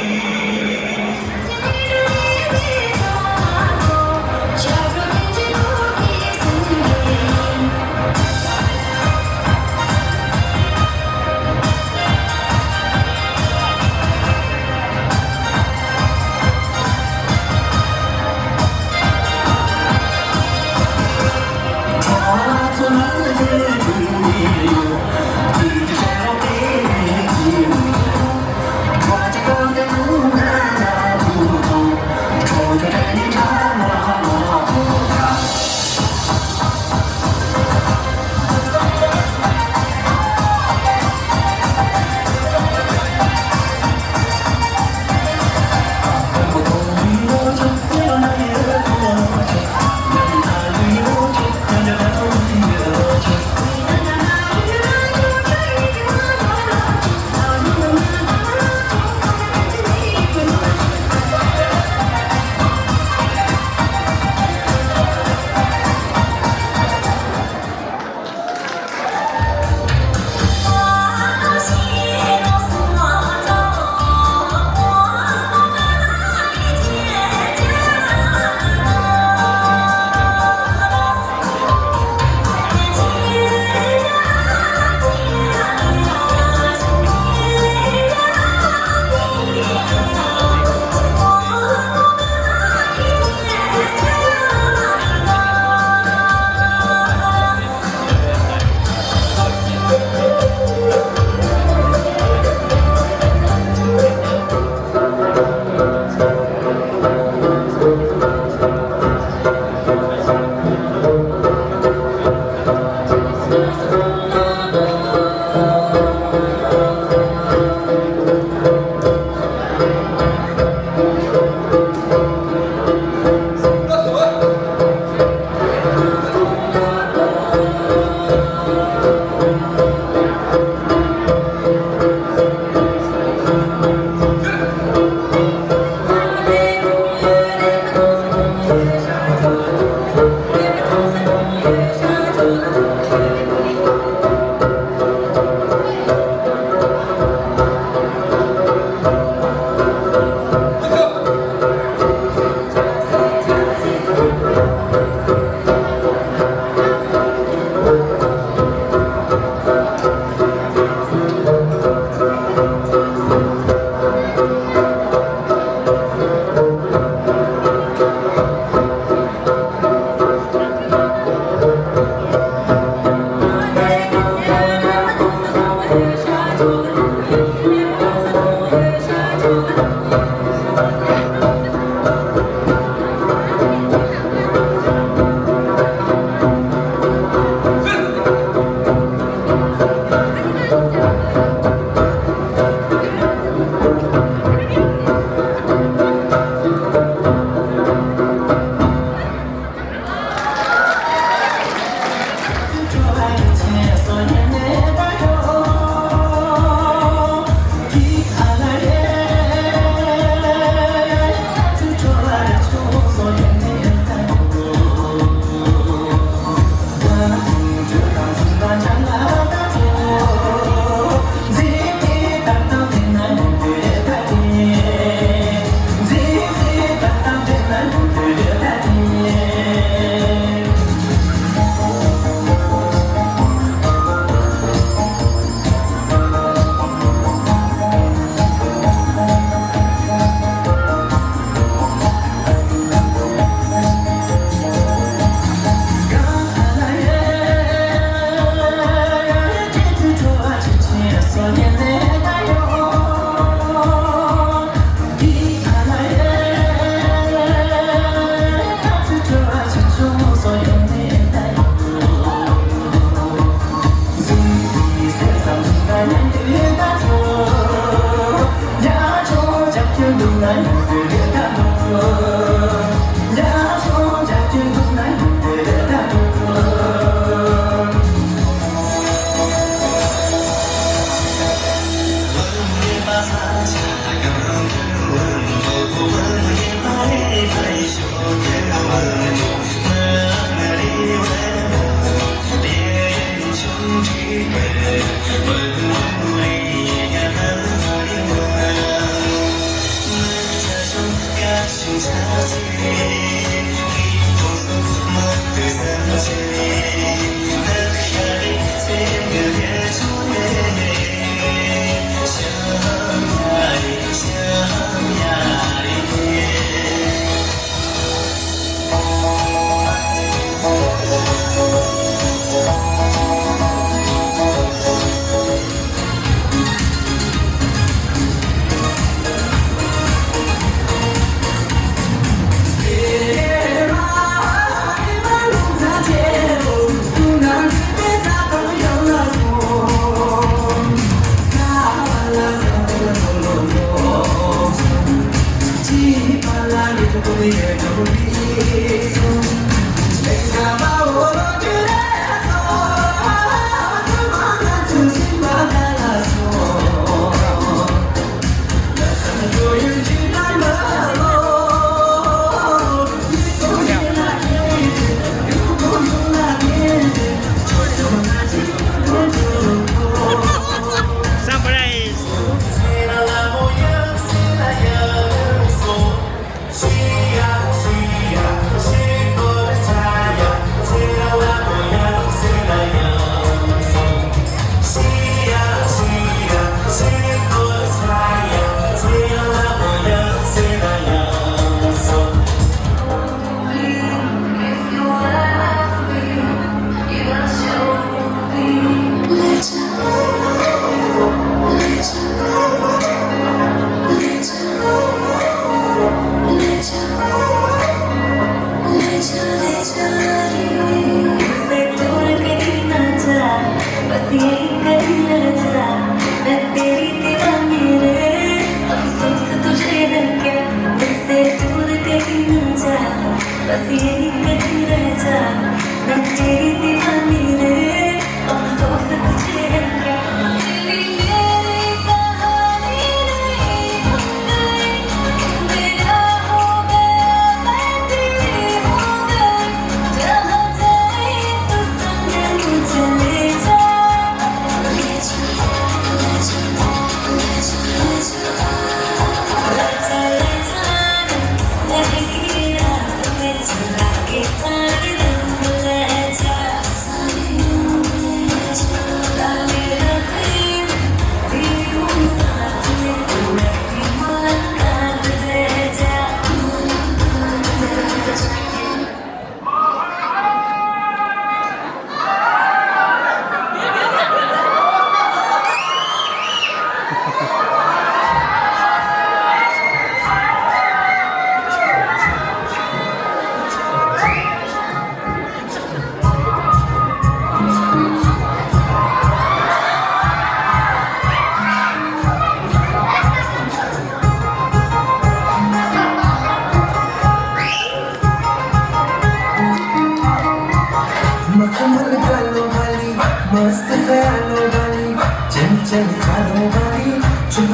Surprise!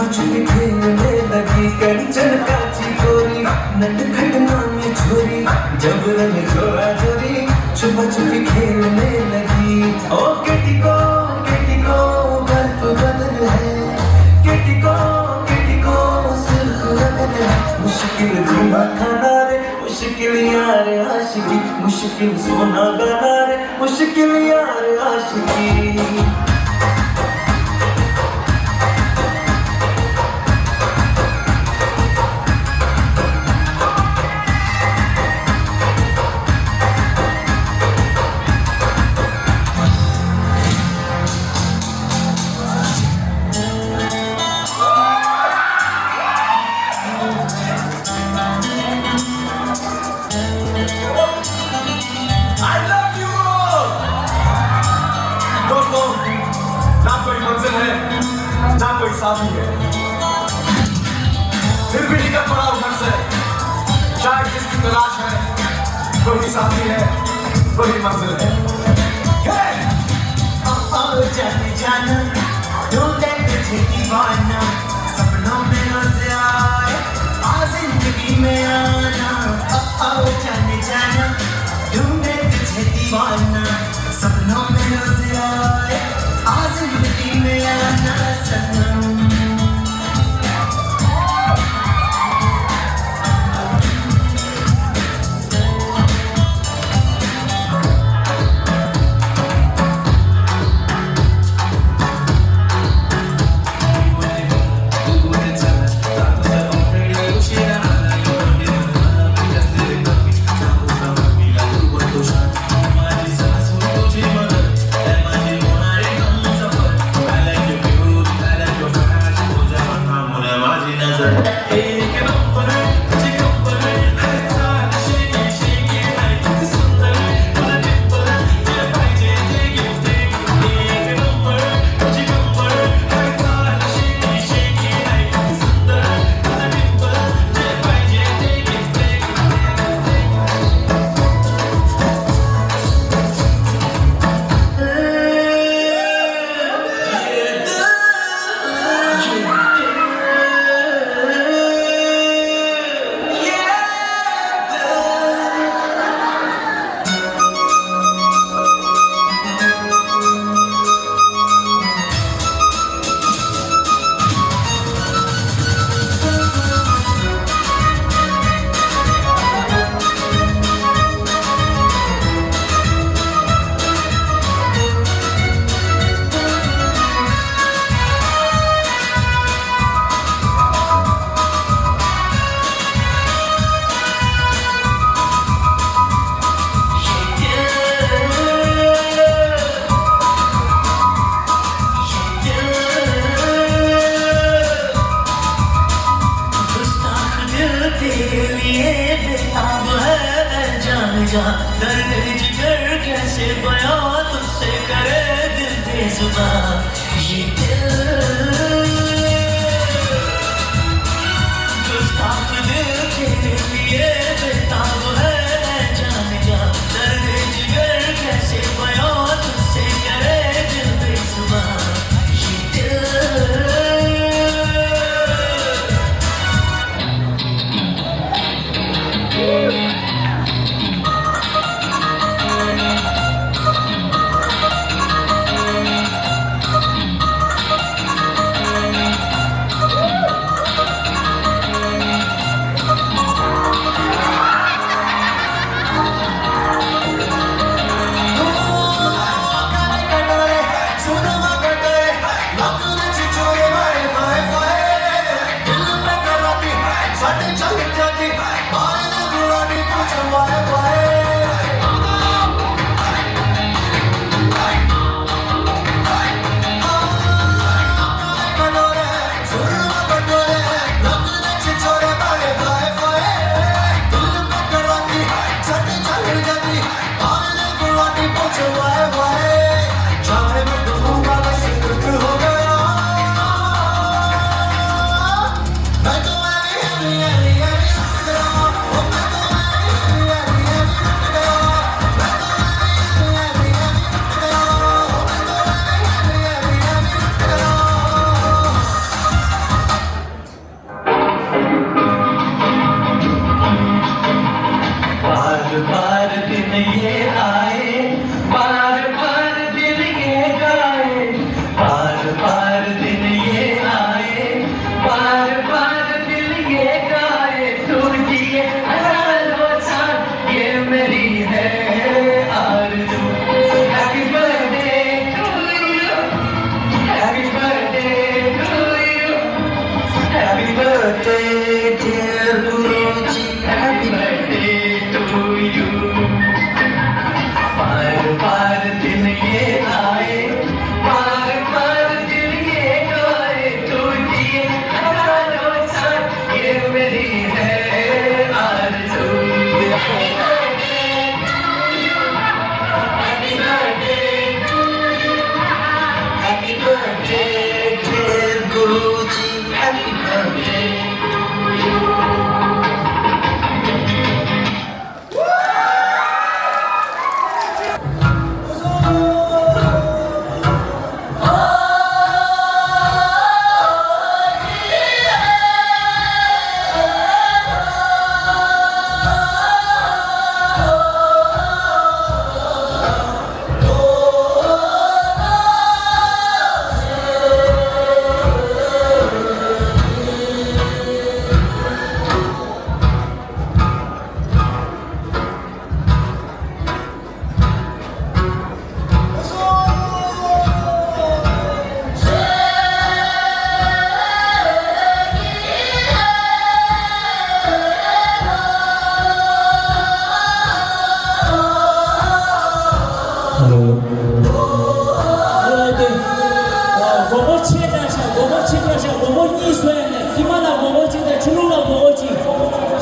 छुपी खेलने लगी कंचन काची गोरी, नटखट नामी छोरी, जब रंग जोरा जोरी, छुपा छुपी खेलने लगी। ओ केटी को, केटी को बर्फ बदन है, केटी को, केटी को सुर्ख बदन है। मुश्किल जुम्बा खाना रे, मुश्किल यार आशिकी, मुश्किल सोना गाना रे, मुश्किल यार आशिकी। I love you all। दोस्तों, ना कोई मंजिल है, ना कोई साथी है, फिर भी निकल पड़ा हूँ घर से। शायद जिसकी तलाश है, वही साथी है, वही मंजिल है। Hey! ओ, ओ, जाने जाना, ढूंढे तुझे दीवाना, सपनों में रोज आए, आ जिंदगी में आना। ओ, ओ, जाने जाना, ढूंढे तुझे दीवाना, सपनों में रोज आए, आ जिंदगी में आना सनम। गुस्ताख दिल तेरे लिए बेताब है, ऐ जान जा। दर्द जिगर कैसे बयां तुझसे करे दिल बेजुबां। ये दिल गुस्ताख दिल तेरे लिए बेताब है, ऐ जान जा। दर्द जिगर कैसे बयां तुझसे करे दिल बेजुबां। ये दिल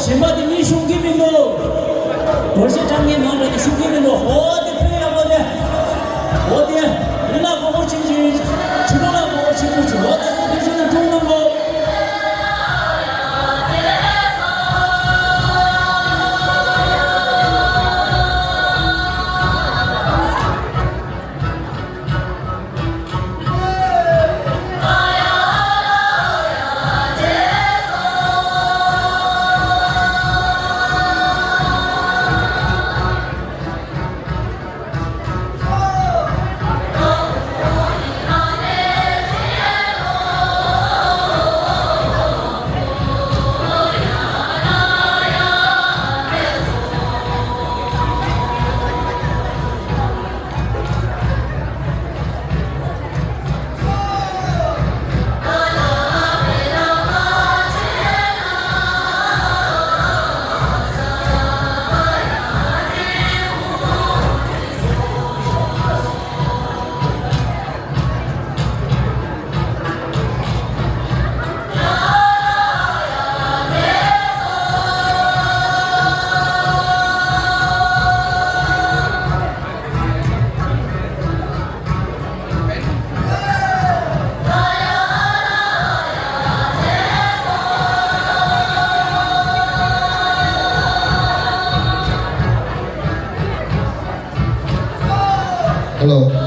དྲན་པ་དེ་མི་ཤོང་གི་མི་འདུག། རྡོ་རྗེ་གྲགས་ངན་ནང་འགྲོ་དེ་ཤོང་གི་མི་འདུག། འོ་དེ་དཔེ་ཡག་པོ་དེ། འོ་དེ། མི་ལ་མགོ་སྐོར་ཆེན་ཆེན། ཆུ་ལོག་ལ་མགོ་སྐོར་ཆེན་པོ་ཆེ། འོ་དེ་སོ་དེ་ཆུ་ལ་འགྲོ་གནང་གོ། Hello.